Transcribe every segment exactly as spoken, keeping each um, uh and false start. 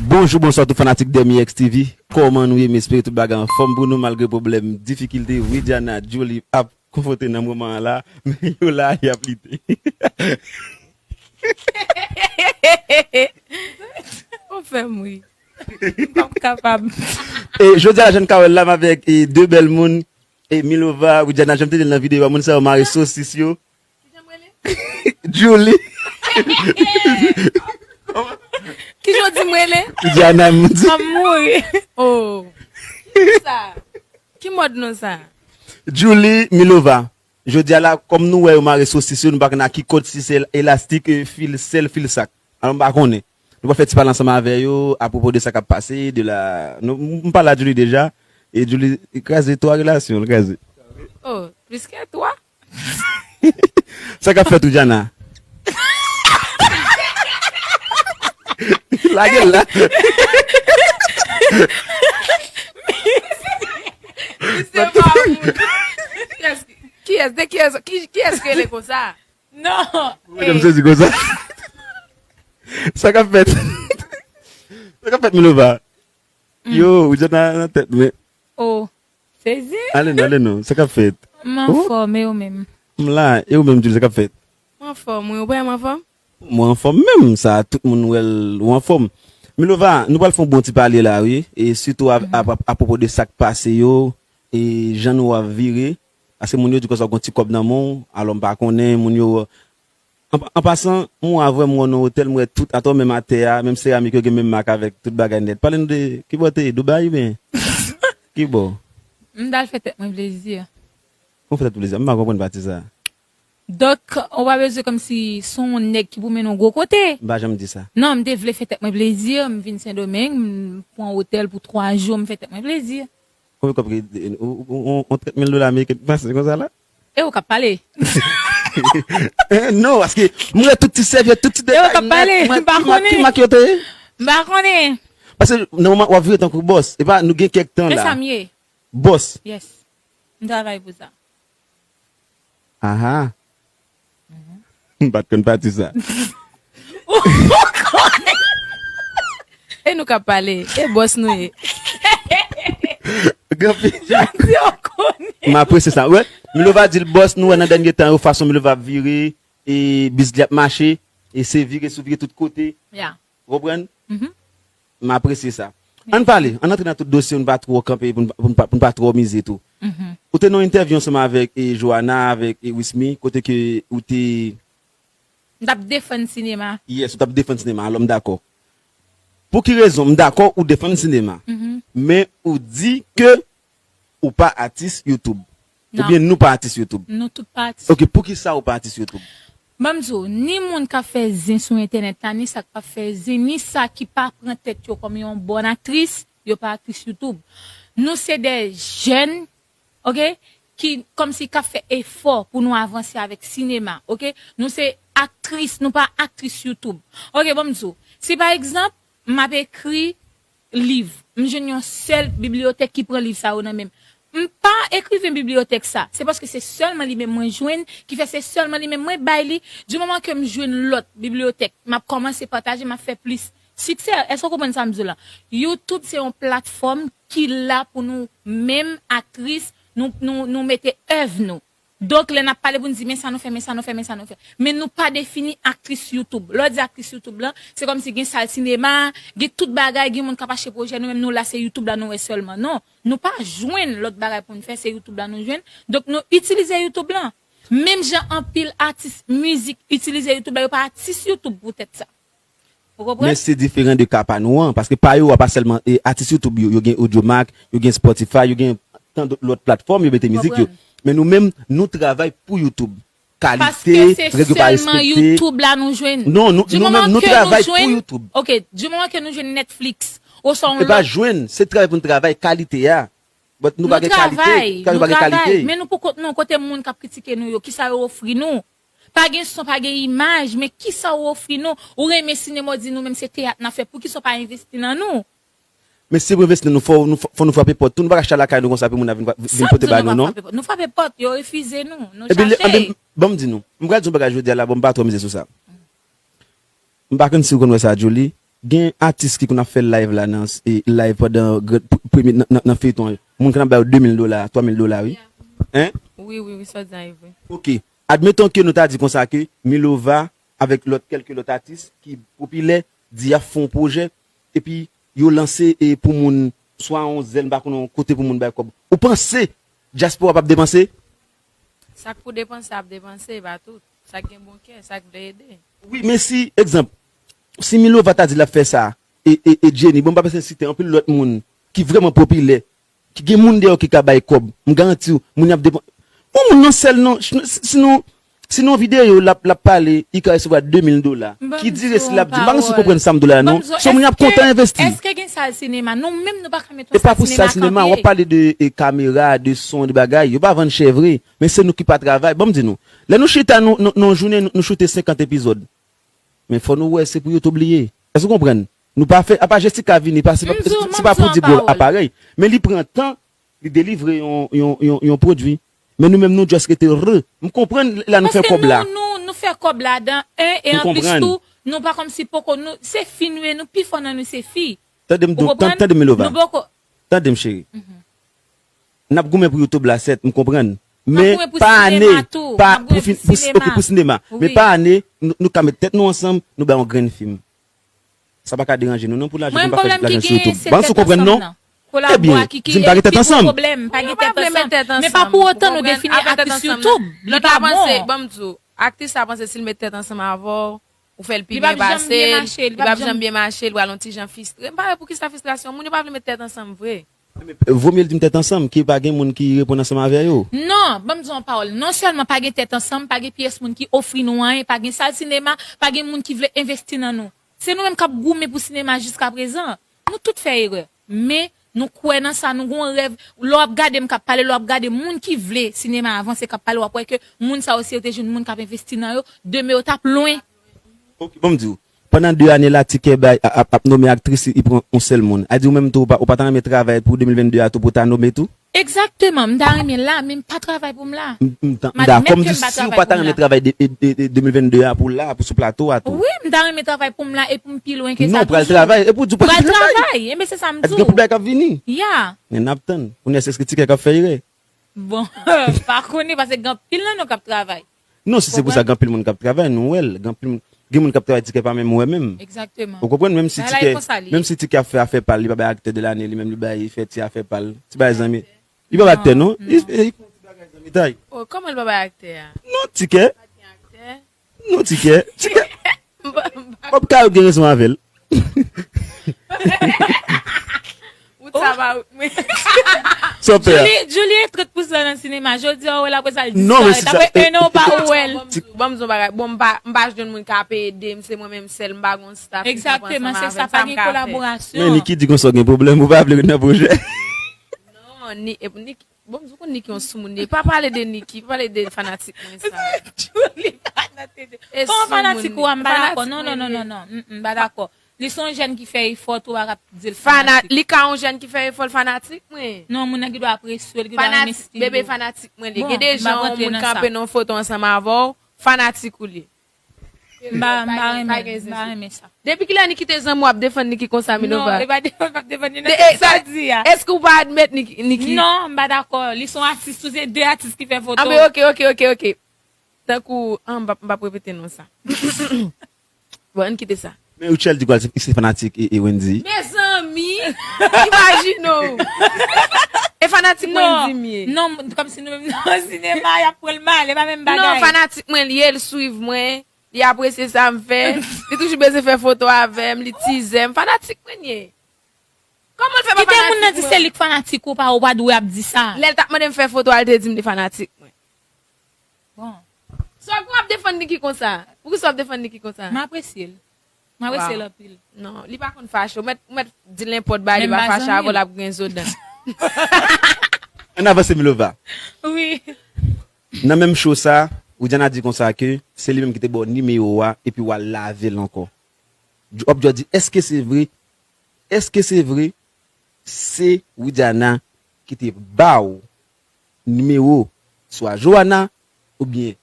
Bonjou, bonswa tout fanatik Dermi X T V. Kòman nou ye? M espere tout bagay anfòm pou nou malgre pwoblèm, difikilte Widiana, Julie ap konfwonte nan moman an la. Men yo la, y ap lite. Ou fè m ri. M p ap kapab. E jodi a la, jan n ka wè l la, m avèk e, de bèl moun. E Milova, Widiana, jan m te di l nan videyo a, moun sa yo mare sosis yo. Julie. Kijan w di m rele? Widiana, m di. M ap mouri. Oh. Ki sa? Ki mòd non sa? Julie, Milova. Jodi a la, kòm nou wè yo mare sosis yo, nou pa konn a ki kòd, si se elastik, e, fil sèl, fil sak. Alò, m pa konnen. Nou pral fè ti pale ansanm avè yo apwopo de sa k ap pase, de la, nou, m pale a Julie deja, e Julie kraze twa relasyon, l kraze. Oh, plis ke twa? Sa k ap fèt, Widiana? Lage l la. Se pa moun. Kiyès, kiyès, de kiyès, ki, kiyès rele konsa? Non. Mwen, m sezi konsa. Sa k ap fèt? Sa k ap fèt, Milova? Yo, ou jan nan, nan tèt mwen. Oh, sezi. Ale non, ale non. Sa k ap fèt? M anfòm, e ou menm? M la, e ou menm, Julie, sa k ap fèt? M anfòm, wi. Ou pa wè m anfòm? Mwen anfòm menm, sa, tout moun wè l, ou anfòm. Milova, nou pral fè yon bon ti pale la, wi. E sitou a, a, a, apwopo de sa k pase yo, e jan nou ap vire. Paske moun yo di konsa w gon ti kòb nan men w, alò m pa konnen, moun yo. An, an pasan, mwen a vrèman wè w nan otèl, mwen wè tout atò, menm atè a, menm seramik yo gen menm mak avèk tout bagay nèt. Pale nou de, ki bò te ye, Dubai oubyen? Ki bò? M t al fè tèt mwen plezi. Ou fè tèt plezi, m pa konprann pati sa. Donk, ou pa bezwen kòmsi se yon nèg ki pou mennen w gwo kote. M pa janm di sa. Non, m te vle fè tèt mwen plezi, m vin Sendomeng, m pran otèl pou twa jou, m fè tèt mwen plezi. Konbyen kòb ki, on, on, on trant mil dola ameriken pase konsa la? E ou k ap pale? Non, paske m wè tout ti sèvyèt, tout ti detay. E ou k ap pale? M pa konnen. Ki mak yo te ye? M pa konnen. Paske nan moman w ap vire tankou bòs, e pa nou gen kèk tan la. Men sa m ye. Bòs. Yes. M travay pou sa. Aha. M pa t konn pati sa. E nou k ap pale, e bòs nou ye. Granpil. Jodi ou konnen. M apresye sa. Wè, Milova di l bòs, nou wè nan dènye tan yo fason Milova ap vire, e biznis li ap mache, e se vire sou vire tout kote. Ya. Ou konprann? Mhm. M apresye sa. Ann pale, ann antre nan tout dosye, nou pa twò kanpe, pou n pa, pou n pa, pou n pa twò mize tou. Mhm. Ou te nan yon entèvyou ansanm avèk e, Joana, avèk e, Wismy, kote ke ou te M t ap defann sinema. Yes, ou t ap defann sinema, alò m dakò. Pou ki rezon? M dakò ou defann sinema. Mhm. Men ou di ke ou pa atis YouTube. Non. Oubyen nou pa atis YouTube. Nou tout pa atis. Ok, poukisa ou pa atis YouTube? Ban m di w, ni moun k ap fè zen sou entènèt la, ni sa k pa fè zen, ni sa ki pa pran tèt yo kòm yon bòn aktris, yo pa aktris YouTube. Nou se de jèn, ok, ki kòmsi k ap fè efò pou nou avanse avèk sinema, ok? Nou se aktris, nou pa aktris YouTube. Ok, ban m di w, si pa egzanp, m ap ekri liv, m jwenn yon sèl bibliyotèk ki pran liv sa yo nan men m. M pa ekriven bibliyotèk sa. Se paske se sèlman li menm mwen jwenn, ki fè se sèlman li menm mwen bay li. Di moman ke m jwenn lòt bibliyotèk, m ap kòmanse pataje, m ap fè plis siksè. Èske w konprann sa m di w la? YouTube se yon platfòm ki la pou nou menm aktris, nou, nou, nou mete èv nou. Donk, lè n ap pale pou n di, men sa nou fè, men sa nou fè, men sa nou fè. Men nou pa defini aktris YouTube. Lè w di aktris YouTube lan, se kòmsi gen sal sinema, gen tout bagay, gen moun k ap achte pwojè, nou menm nou la se YouTube la nou wè sèlman. Non, nou pa jwenn lòt bagay pou n fè, se YouTube la nou jwenn. Donk, nou itilize YouTube lan. Menm jan anpil atis mizik itilize YouTube la, yo pa atis YouTube poutèt sa. Ou konprann? Men se diferan de ka pa nou an, paske pa yo a pa sèlman e, atis YouTube yo, yo gen Audiomack, yo gen Spotify, yo gen tan dòt lòt platfòm yo mete mizik yo. Konprann. Men nou menm, nou travay pou YouTube. Kalite, Paske se règ yo pa sèlman respekte. YouTube la nou jwenn. Non, nou, Di nou moman menm, nou ke nou travay pou jwenn, YouTube. Ok, di moman ke nou jwenn Netflix, oswa yon E pa lòt jwenn, se travay pou nou travay kalite a. But nou pa gen kalite, travay, travay nou pa gen travay, kalite. Men nou pou kont nou, kote moun k ap kritike nou yo, kisa yo ofri nou? Pa gen son, pa gen imaj, men kisa yo ofri nou? Ou renmen sinema, w di nou menm se teyat n ap fè, poukisa w pa envesti nan nou? Men si pou envesti nan nou, fò nou, fò nou frape pòt tou. Nou pa ka chita lakay nou konsa pou moun ap vin, vin Sa m pote di bay nou nou, pa non? frape pòt. Nou frape pòt, yo refize nou, nou Epi, chache. Epi, ban m di nou, m pral di yon bagay jodi a la, bon, m pa twò mize sou sa. M pa konn si w konn wè sa, Julie. Gen atis ki konn ap fè live la nan e, live pandan premye nan, nan, nan feyton an. Moun konn ap ba yo de mil dola, twa mil dola, wi. Hein? Wi, wi, wi, sa w di a e vre. Ok. Admeton ke nou ta di konsa ke Milova avèk lòt kèlke lòt atis ki popilè di y ap fè yon pwojè epi yo lanse e pou moun swa yon zèl m pa konnen yon kote pou moun bay kòb. Ou panse dyaspora p ap depanse? Sa k pou depanse ap depanse, e pa tout. Sa k gen bon kè, sa k vle ede. Wi, men si, egzanp, si Milova ta di l ap fè sa, e, e, e Jenny, bon, m pa bezwen site anpil lòt moun ki vrèman popilè, ki gen moun dèyè yo ki ka bay kòb, m garanti w, moun y ap depan. Yon moun nan sèl non, sinon, sinon videyo l ap, l ap pale, li ka resevwa de mil dola. Ki dire si l ap di, m pa gen si w konprann sa m di w la non. Se yon moun y ap kontan envesti. Èske gen sal sinema? Nou menm nou pa ka met yon sal sinema kanpe. E pa pou sal sinema, w ap pale de e, kamera, de son, de bagay. Yo pa vann chè vre. Men se nou ki pa travay. Ban m di nou. Lè nou chita nan yon jounen, nou choute senkant epizòd. Men fò nou wè se pou YouTube li ye. Èske w konprann? Nou pa fè, apa Jessica vini, pa, se pa, se pa pou di gwo aparèy. Men li pran tan, li delivre yon, yon, yon, yon pwodui. Men nou menm nou just rete re. M konprann la nou fè kòb la. Paske nou, nou, nou fè kòb ladan, en, e anplis tou, nou pa kòmsi poko, nou, se fi nou ye, nou pi fò nan nou se fi. Tande m, tande m Milova. Tande m cheri. N ap goumen pou YouTube la sèt, m konprann. Men pa ane, pa pou, pou, pou, ok, pou sinema. Men pa ane, nou, nou ka met tèt nou ansanm, nou bay yon grenn fim. Sa pa ka deranje nou non pou lajan, nou pa fè lajan sou YouTube. Ban si w konprann non. Ebyen, di m pa gen tèt ansanm. Men pa pou otan nou defini aktris YouTube. Li pa bon. Ban m di w, aktris sa panse si l met tèt ansanm avè w, ou fè l pi byen pase l, li p ap janm byen mache, li pral yon ti jan fistre. M pa wè poukisa fistrasyon, moun yo pa vle met tèt ansanm vre. Vomye l di m tèt ansanm, ke pa gen moun ki reponn ansanm avè yo. Non, ban m di w yon pawòl. Non sèlman pa gen tèt ansanm, pa gen pyès moun ki ofri nou anyen, pa gen sal sinema, pa gen moun ki vle envesti nan nou. Se nou menm k ap goumen pou sinema jiskaprezan. Nou tout fè erè. Men, nou kwè nan sa, nou gen yon rèv. Lè w ap gade m k ap pale, lè w ap gade moun ki vle sinema avanse k ap pale, w ap wè ke moun sa yo, si yo te jwenn moun k ap envesti nan yo, demen yo t ap lwen. Ok, ban m di w. Pandan de ane la, Tikè bay, ap, ap nonmen aktris, li pran yon sèl moun. A di ou menm tou, ou pa, ou pa ta renmen travay pou de mil venn de a tou, pou ta nonmen tou? Egzakteman, m ta renmen la, men m pa travay pou m la. M, m ta, m dakò, m di si ou pa ta renmen travay de, de, de, de mil venn de a pou la, pou sou plato a tou. Wi, m ta renmen travay pou m la e pou m pi lwen ke sa toujou. Non, ou pral travay, epi ou di ou pral travay. Travay, enben se sa m di w. Epi gen pwoblèm k ap vini. Ya. Men n ap tann. Kounye a, èske Tikè k ap fè erè? Bon, pa konnen, paske gen anpil nan nou k ap travay. Non, si se pou sa, gen anpil moun k ap travay, nou wè l. Gen anpil moun, gen moun k ap travay Tikè pa menm wè menm. Egzakteman. Ou konprann? Menm si Tikè, menm si Tikè ap fè afè pa l, li pa bay aktè de lane, li menm li bay, li fè ti afè pa l. Ti bay zanmi. Li pa bay aktè, non? Li, li, li fè yon ti bagay zanmitay. Oh, kòman li pa bay aktè a? Non, Tikè. Pa gen aktè? Non, Tikè. Tikè. Bob Kayou gen rezon avè l. Wout sa pa wout mwen. Sa w pè a? Julie, Julie e trant pou san nan sinema. Jodi a, ou wè l apre sa, l disparèt. Apre en an, ou pa ou wè l. Bon, m di yon bagay. Bon, m pa, m pa jwenn moun k ap ede m. Se mwen menm sèl. M pa gen yon staff ki kanpe ansanm avè m. Egzakteman, se sa. Pa gen kolaborasyon. Men Niki di konsa w gen pwoblèm. Ou pa vle ret nan pwojè. Non, ni, Niki. Bon, m di w konn Niki yon soumoun li ye. Pa pale de Niki, pa pale de fanatik mwen sa. Julie pa nan tete. Kòman fanatik ou a? M pa dakò. Non, non, non, non, non. M pa dakò. Li se yon jèn ki fè efò tou, ou pa ka di l fanatik. Li ka yon jèn ki fè efò, l fanatik mwen. Non, moun nan gen dwa apresye w, li gen dwa renmen stil ou. Bebe fanatik mwen li ye. Gen de jan yon moun kanpe nan yon foto ansanm avè w, fanatik ou li ye. M pa, m pa renmen, m pa renmen sa. Depi kilè Niki te zanmi w ap defann Niki konsa, Milova? Non, e pa defann m ap defann li, non, se sa w di a. Èske w pa admèt Niki, Niki? Non, m pa dakò. Li se yon atis tou, se de atis ki fè foto. Anben, ok, ok, ok, ok. Tankou, an, m p ap, m p ap repete non sa. Bon, ann kite sa. Men Rutshelle di kwa l se, se fanatik e, e Wendyy. Mezanmi! Imajine w! E fanatik Wendyy m ye. Non, kòmsi nou menm nan sinema, y ap pran l mal, e pa menm bagay. Non, fanatik mwen l ye, l swiv mwen, li apresye sa m fè, li toujou bezwen fè foto avè m, li tize m, fanatik mwen l ye. Kòman l fè pa fanatik mwen? Kite moun nan di se li k fanatik ou pa, ou pa dwe ap di sa. Lè l t ap mande m fè foto a, l te di m li fanatik mwen. Bon. Sa w ap defann Niki konsa? Poukisa w ap defann Niki konsa? M apresye l. M apresye l anpil. Non, li pa konn fache. Ou mèt, ou mèt di l nenpòt bagay, li pa fache avè w, l ap grenze w dan. Ann avanse, Milova. Wi. Nan menm show sa, Widiana di konsa ke se li menm ki te ba w nimewo a epi w al lave l ankò. Obdjò di, èske se vre? Èske se vre? Se Widiana ki te ba w nimewo swa Joana oubyen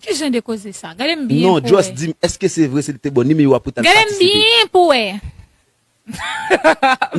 Ki jan de koze sa? Gade m byen pou wè. Non, just di m, èske se vre se li te ba w nimewo a pou w t al patisipe? Gade m byen pou wè.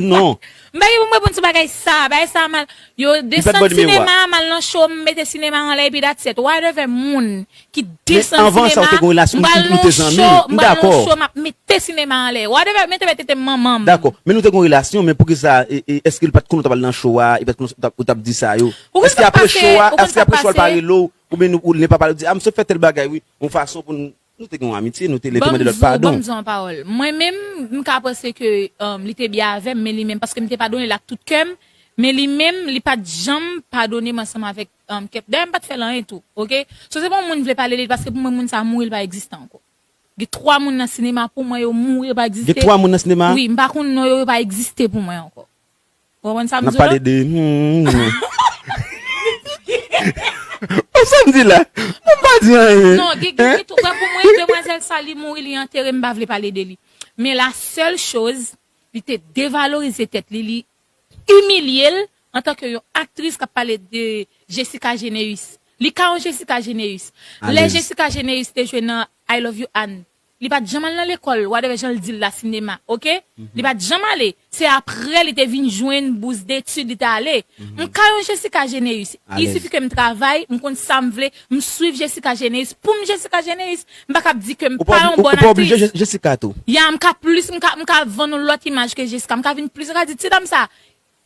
Non. M pa gen pou m reponn sou bagay sa. Bagay sa mal. Yo desann sinema, m al nan show, m mete sinema anlè epi that's it. Whatever moun ki desann sinema, m pral nan show, m pral nan show, m ap mete sinema anlè. Whatever, mete mete tete manman m. Dakò. Men nou te gen yon relasyon, men poukisa, e, e, èske l pa t konnen w t ap al nan show a, e pa t konnen w t ap, w t ap di sa yo? Èske apre show a, èske apre show a l pa rele w, oubyen nou, ou li pa pale, ou di, a, m sot fè tèl bagay, wi, yon fason pou nou, nou te gen yon amitye, nou te, li te mande lòt padon. Ban m di w yon pawòl. Mwen menm, m ka panse ke um, li te byen avè m, men li menm, paske m te padone l ak tout kè m, men li menm, li pa t janm padone m ansanm avèk um, kè m. Dayè, m pa t fè l anyen tou, oke? So, se pa yon moun vle pale de li, paske pou mwen, moun sa a mouri, li pa egziste ankò. Gen twa moun nan sinema, pou mwen, yo mouri, yo pa egziste. Gen twa moun nan sinema? Wi, m pa konn non yo, yo pa egziste pou mwen ankò. Ou konprann sa m di w la? N ap pale de. Ou sa m di la? Mwen pa di anyen. Non, gen gen gen tou. Wè, pou mwen, demwazèl sa, li mouri, li antere, m pa vle pale de li. Men la sèl choz, li te devalorize tèt li, li imilye l antanke yon aktris k ap pale de Jessica Généus. Li ka yon Jessica Généus. Lè Jessica Généus te jwe nan I Love You Ann, li pa t janm al nan lekòl, whatever jan l di l la, sinema, oke? Li pa t janm ale. Se apre li te vin jwenn bous detid, li te ale. M ka yon Jessica Généus. Il suffit ke m travay, m konn sa m vle, m swiv Jessica Généus. Pou m Jessica Généus, m pa kab di ke m pa yon bòn aktris. Ou pa oblije Jessica tou. Ya, m ka plis, m ka, m ka vann yon lòt imaj ke Jessica. M ka vin plis, m ka di, ti dam sa,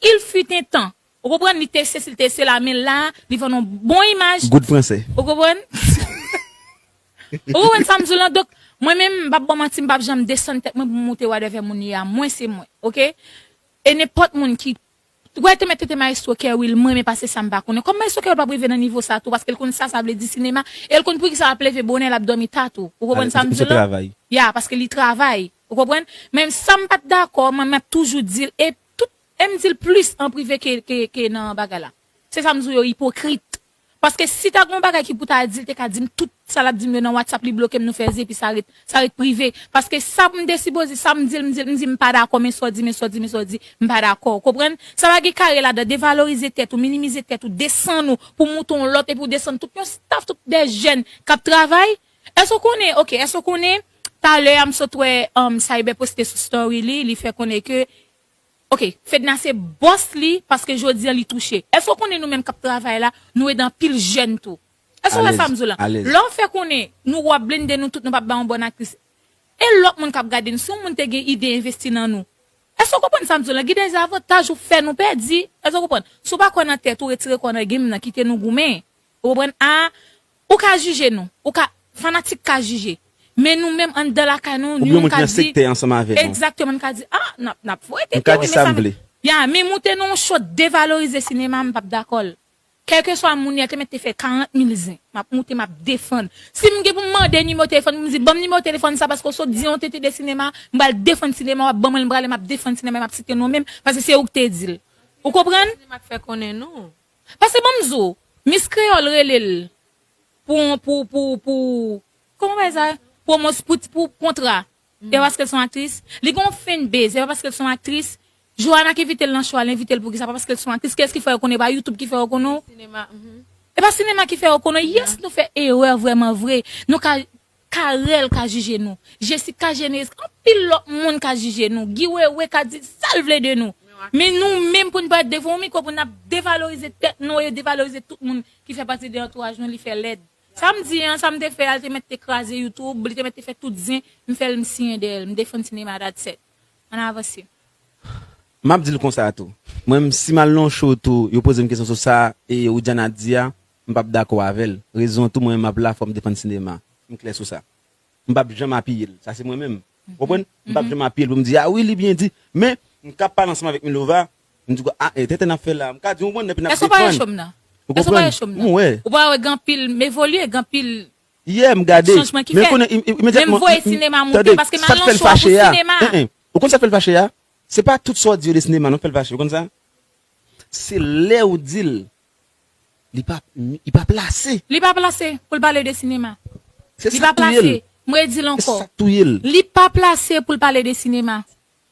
il fut un temps. Ou konprann? Li te sesi, li te sela, men la, li vann yon bon imaj. Good fransè. Ou konprann? Ou konprann sa m di w lan? Donk, mwen menm, m p ap ba w manti, m p ap janm desann tèt mwen pou m moute whatever moun ye a. Mwen se mwen, oke? E nenpòt moun ki, wè, te mèt tete Maestro Kerwill, mwen, men pase sa m pa konnen. Kòm Maestro Kerwill p ap rive nan nivo sa tou, paske l konn sa sa vle di sinema, e l konn poukisa l ap leve bonè, l ap dòmi ta tou. Ou konprann sa m di w lan? Ya, paske li travay. Ou konprann? Men sa m pa t dakò, mwen, m ap toujou di l, e tout, e m di l plis an prive ke, ke, ke nan bagay la. Se sa m di w yo ipokrit. Paske si ta gen yon bagay ki pou ta di l, te ka di m tout sa l ap di m yo nan WhatsApp, li bloke m, nou fè ze, epi sa ret, sa ret prive. Paske sa m te sipoze, sa m di l, m di l, m di m pa dakò, men sa w di, men sa w di, men sa w di, m pa dakò. Ou konprann? Sa pa gen kare ladan, devalorize tèt ou, minimize tèt ou, desann ou, pou moute yon lòt, epi w desann tout yon staff, tout de jèn k ap travay. Èske w konnen, oke, èske w konnen, talè a m sot wè um, Cyber poste sou story li, li fè konnen ke Ok, Fedna se bòs li paske jodi a li touche. Èske w konnen nou menm k ap travay la, nou ede anpil jèn tou? Èske w wè sa m di w la? Lè w fè konnen nou w ap blende nou tout, nou p ap bay yon bòn aktris. E lòt moun k ap gade n, si yon moun te gen ide envesti nan nou, èske w konprann sa m di w la? Gen de avantaj ou fè nou pèdi. Èske w konprann? Si w pa kwè nan tèt ou, retire kò w nan game nan, kite nou goumen. Ou konprann? A, ou ka jije nou. Ou ka, fanatik ka jije. Men nou menm anndan lakay nou, nou ka di. Oubyen moun ki nan sektè ansanm avèk nou. Egzakteman, nou ka di, a, n ap, n ap voye tete, wi, men sa. M ka di sa m vle. Ya, men moute nan yon show devalorize sinema, m p ap dakò l. Kèlkeswa moun li a, te mèt te fè karant mil zen. M ap moute, m ap defann. Si m gen pou m mande nimewo telefòn, pou m di, ban m nimewo telefòn sa, paske w sot di yon tete de sinema, m pral defann sinema, w ap ban mwen l, m prale, m ap defann sinema, m ap site non menm, paske se ou k te di l. Ou konprann? Sinema k fè konnen nou. Paske ban m di w, Miss Kreyòl rele l pou, pou, pou, pou, kòman w ap rele sa? Pwomos-, pou, pou kontra. E pa paske l se yon aktris. Li gen yon fanbase, e pa paske l se yon aktris. Joana ki envite l nan show a, l envite l poukisa? Pa paske l se yon aktris. Kiyès ki fè yo konnen? E pa YouTube ki fè yo konnen w? Sinema. E pa sinema ki fè yo konnen w? Yes, nou fè erè vrèman vre. Nou ka Carel ka jije nou. Jessica Geneus, anpil lòt moun ka jije nou. Guy Wewe ka di sa l vle de nou. Men nou menm pou n parèt devan yon mikwo pou n ap devalorize tèt nou e devalorize tout moun ki fè pati de antouraj nou, li fè lèd. Sa m di an, sa m te fè a, l te mèt te kraze YouTube, li te mèt te fè tout zen, m fè l, m siyen dèyè l, m defann sinema, that's it. Ann avanse. M ap di l konsa tou. Mwen menm, si m al nan yon show tou, yo poze m kesyon sou sa e Widiana di a, m p ap dakò avè l. Rezon tou, mwen menm, m ap la, fò m defann sinema. M klè sou sa. M p ap janm apiye l. Sa se mwen menm. Ou konprann? M p ap janm apiye l pou m di, a wi, li byen di. Men, m ka pale ansanm avèk Milova, m di, a, e, tenten n ap fè la. M ka di, ou konprann, epi n ap defann. Èske w pa wè cho m nan? Èske w pa wè cho m nan? Ou wè. Ou pa wè gen anpil, m evolye, gen anpil chanjman ki fèt. Men konnen, im-, im-, imedyatman, men m voye sinema moute, paske m al nan cho a pou sinema. Ou konn sa k fè l fache a? Se pa tout sa w di yo de sinema, non, k fè l fache. Ou konn sa? Se lè ou di l, li pa, li pa plase. Li pa plase pou l pale de sinema. Se sa k touye l. Li pa plase. M redi l ankò. Se sa k touye l. Li pa plase pou l pale de sinema.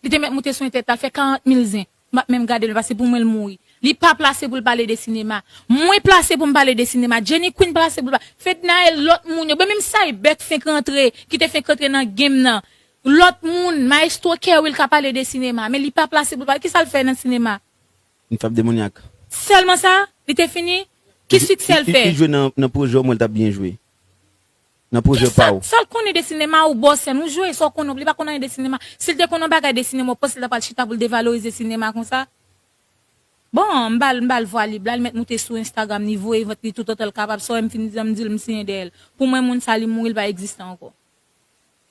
Li te mèt moute swen tèt, al fè karant mil zen. M p ap menm gade l, paske pou mwen l mouri. Li pa plase pou l pale de sinema. Mwen plase pou m pale de sinema. Jenny Queen plase pou l pale. Fednaelle, lòt moun yo. Menm Cybeck fenk rantre, ki te fenk rantre nan game nan. Lòt moun, Maestro Kerwill ka pale de sinema. Men li pa plase pou l pale. Kisa l fè nan sinema? Une femme démoniaque. Sèlman sa? Li te fini? Ki siksè l fè? Li jwe nan, nan pwojè, mwen, l t ap byen jwe. Nan pwojè pa w. Sa l konnen de sinema ou bò sèn, ou jwe sa w konnen, li pa konn anyen de sinema. Si l te konn yon bagay de sinema, ou panse l ta pral chita pou l devalorize sinema konsa? Bon, m ba l, m ba l vwa lib la, li mèt moute sou Instagram, li voye vant li toutotan l kapab, sa w wè m fin di, m di l m siyen dèyè l. Pou mwen, moun sa, li mouri, li pa egziste ankò.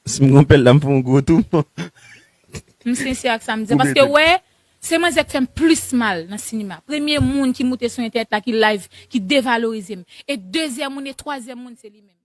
Si m gon pèl la, m fè yon gwo tou. M sensè ak sa m di. Paske, wè, se manzè k fè m plis mal nan sinema. Premye moun ki moute sou entènèt la, ki live, ki devalorize m. E dezyèm moun, e twazyèm moun, se li menm.